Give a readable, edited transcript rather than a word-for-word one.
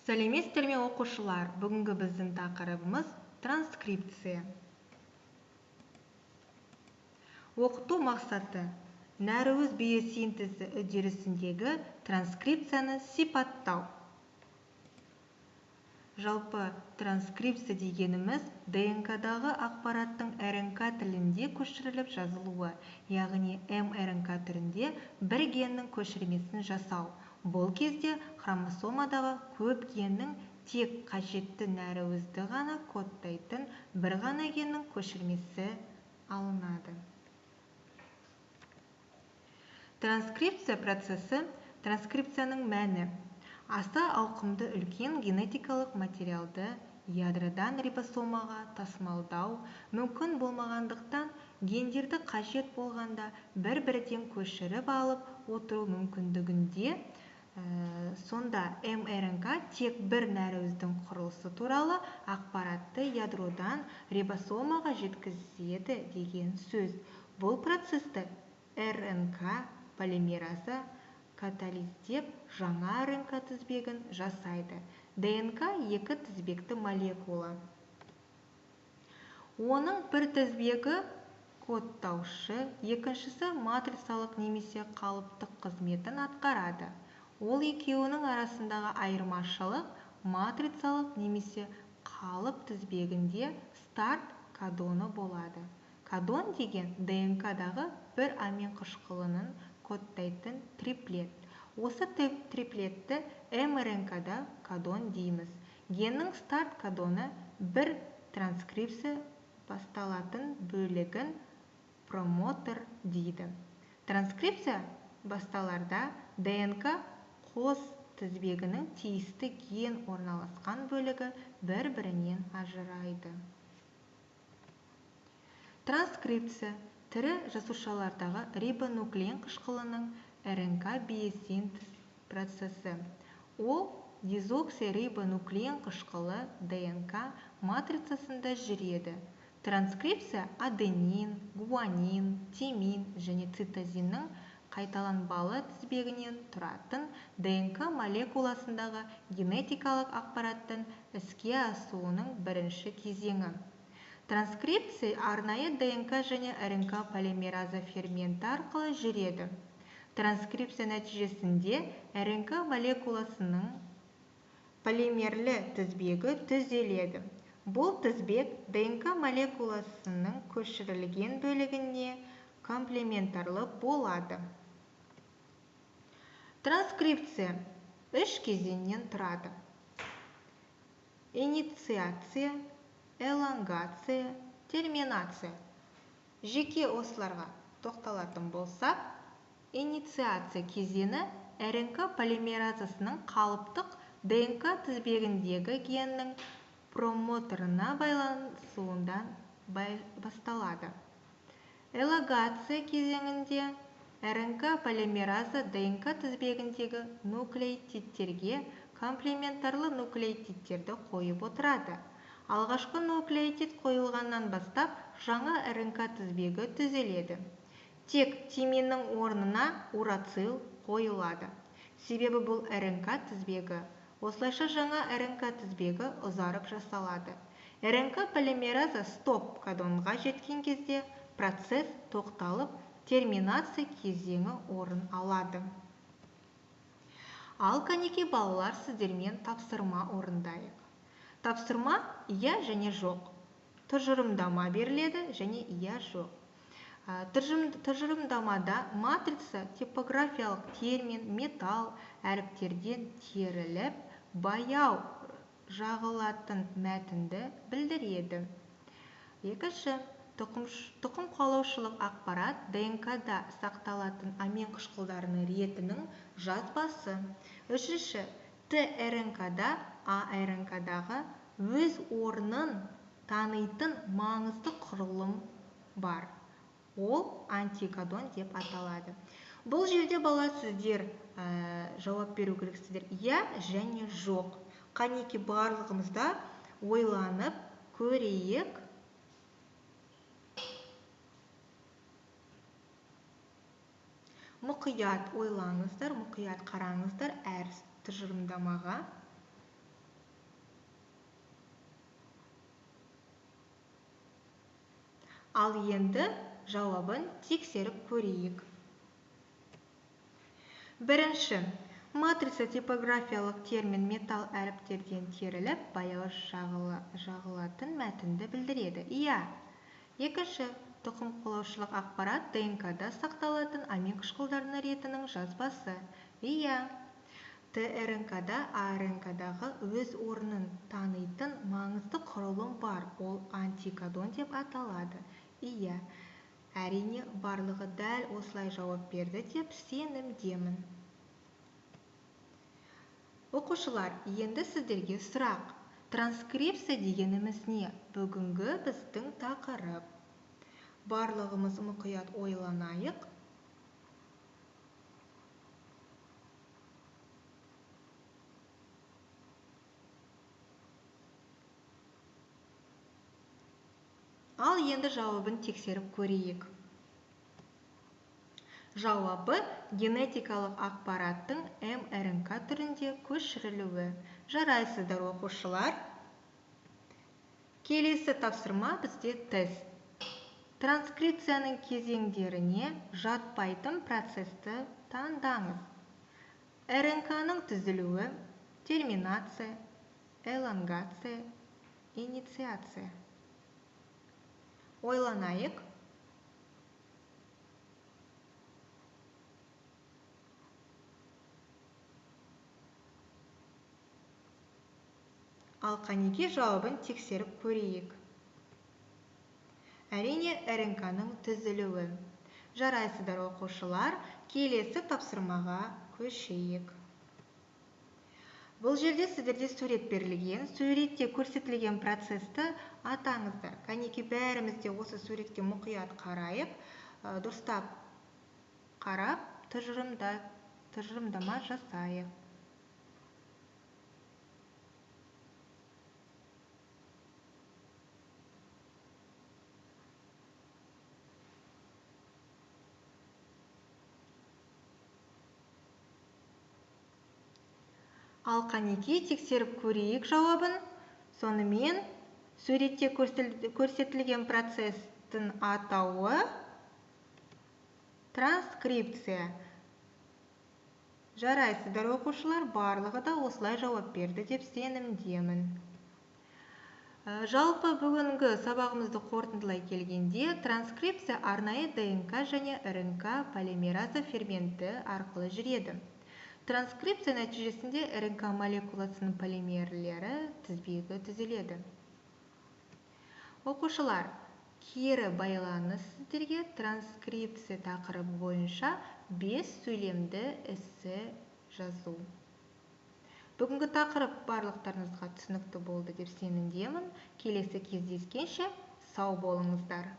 Сәлеметсіздер ме, оқушылар! Бүгінгі біздің тақырыбымыз транскрипция. Оқыту мақсаты: нәруыз биосинтезі үдерісіндегі транскрипцияны сипаттау. Жалпы, транскрипция дегеніміз ДНК-дағы ақпараттың РНК тілінде көшіріліп жазылуы, яғни мРНК түрінде бір геннің көшірмесін жасау. Бұл кезде хромосомадағы көп геннің тек қажетті нәруызды ғана кодтайтын бір ғана геннің көшірмесі алынады. Транскрипция процесі. Транскрипцияның мәні: аса ауқымды үлкен генетикалық материалды ядродан рибосомаға тасымалдау мүмкін болмағандықтан, гендерді қажет болғанда бір-бірден көшіріп алып отыру мүмкіндігінде, сонда мРНК тек бір нәруыздың құрылысы туралы ақпаратты ядродан рибосомаға жеткізеді деген сөз. Бұл процесті РНК полимеразы катализдеп, жаңа РНК тізбегін жасайды. ДНК екі тізбекті молекула. Оның бір тізбегі кодтаушы, екіншісі матрицалық немесе қалыптық қызметін атқарады. Ол екеуінің арасындағы айырмашылық: матрицалық немесе қалып тізбегінде старт кодоны болады. Кодон деген ДНК-дағы бір амин қышқылының кодтайтын триплет. Осы триплетті мРНК-да кодон дейміз. Геннің старт кодоны бір транскрипция басталатын бөлігін промотор дейді. Транскрипция басталарда ДНК қос тізбегінің тиісті ген орналасқан бөлігі бір-бірінен ажырайды. Транскрипция тірі жасушалардағы рибонуклеин қышқылының РНК биосинтез процесі. Ол дезоксирибонуклеин қышқылы ДНК матрицасында жүреді. Транскрипция аденин, гуанин, тимин және цитозиннің қайталанбалы тізбегінен тұратын ДНК молекуласындағы генетикалық ақпараттың іске асуының бірінші кезеңі. Транскрипция арнайы ДНК және РНК полимераза ферменті арқылы жүреді. Транскрипция нәтижесінде РНК молекуласының полимерлі тізбегі түзеледі. Бұл тізбек ДНК молекуласының көшірілген бөлігіне комплементарлы болады. Транскрипция үш кезеңнен тұрады: инициация, элонгация, терминация. Жеке осыларға тоқталатын болсақ, инициация кезеңі РНК полимеразасының қалыптық ДНК тізбегіндегі геннің промоторына байланысуынан басталады. Элонгация кезеңінде РНК полимеразы ДНК тізбегіндегі нуклеотидтерге комплементарлы нуклеотидтерді қойып отырады. Алғашқы нуклеотид қойылғаннан бастап жаңа РНК тізбегі түзеледі. Тек тиминнің орнына урацил қойылады. Себебі бұл РНК тізбегі. Осылайша жаңа РНК тізбегі ұзарып жасалады. РНК полимеразы стоп кодонға жеткен кезде процесс тоқталып, терминация кезеңі орын алады. Ал кәнекей, балалар, сіздермен тапсырма орындайық. Тапсырма: иә және жоқ. Тұжырымдама беріледі және иә, жоқ. Тұжырымдамада матрица типографиялық термин, металл әріптерден теріліп, баяу жағылатын мәтінді білдіреді. Екінші, тұқым қуалаушылық ақпарат ДНК-да сақталатын амин қышқылдарының ретінің жазбасы. Үшінші, ТРНК-да АРНК-дағы өз орнын танитын маңызды құрылым бар. Ол антикодон деп аталады. Бұл жерде, бала, сіздер жауап беру керексіздер: иә және жоқ. Қанеки, барлығымыз да ойланып көрейік. Мұқият ойлаңыздар, мұқият қараңыздар әр тұжырымдамаға. Ал енді жауабын тексеріп көрейік. Бірінші, матрица типографиялық термин металл әріптерден теріліп, баяу жағылатын мәтінді білдіреді. Иә. Екінші, тұқым қуалаушылық ақпарат ДНК-да сақталатын амин қышқылдарының ретінің жазбасы. Иә. ТРНК-да АРНК-дағы өз орнын танитын маңызды құрылым бар, ол антикодон деп аталады. Иә. Әрине, барлығы дәл осылай жауап берді деп сенімдемін. Оқушылар, енді сіздерге сұрақ. Транскрипция дегеніміз не? Бүгінгі біздің тақырып. Барлығымыз мұқият ойланайық. Ал енді жауабын тексеріп көрейік. Жауабы генетикалық ақпараттың МРНК түрінде көшірілуі. Жарайсыздар, оқушылар. Келесі тапсырма бізде тест. Транскрипцияның кезеңдеріне жатпайтын процесті таңдаңыз. РНК-ның түзілуі, терминация, элонгация, инициация. Ойланайық. Ал қанеки жауабын тексеріп көрейік. Әрине, РНК-ның түзілуі. Жарайсыздар, оқушылар, келесі тапсырмаға көшейік. Бұл жерде сіздерде сурет берілген. Суретте көрсетілген процесті атаңыздар. Қанеки бәріміз де осы суретке мұқият қарайық, дұрыстап қарап, тұжырымдама жасайық. Ал қанеки тексеріп көрейік жауабын. Сонымен суретте көрсетілген процестің атауы транскрипция. Жарайсыздар, оқушылар, барлығы да осылай жауап берді деп сенімдемін. Жалпы бүгінгі сабағымызды қорытындылай келгенде, транскрипция арнайы ДНК және РНК полимераза ферменті арқылы жүреді. Транскрипция нәтижесінде РНК молекуласының полимерлері тізбегі түзіледі. Оқушылар, кері байланыс сіздерге транскрипция тақырыбы бойынша 5 сөйлемді эссе жазу. Бүгінгі тақырып барлықтарыңызға түсінікті болды деп сенімдемін. Келесі кездескенше сау болыңыздар.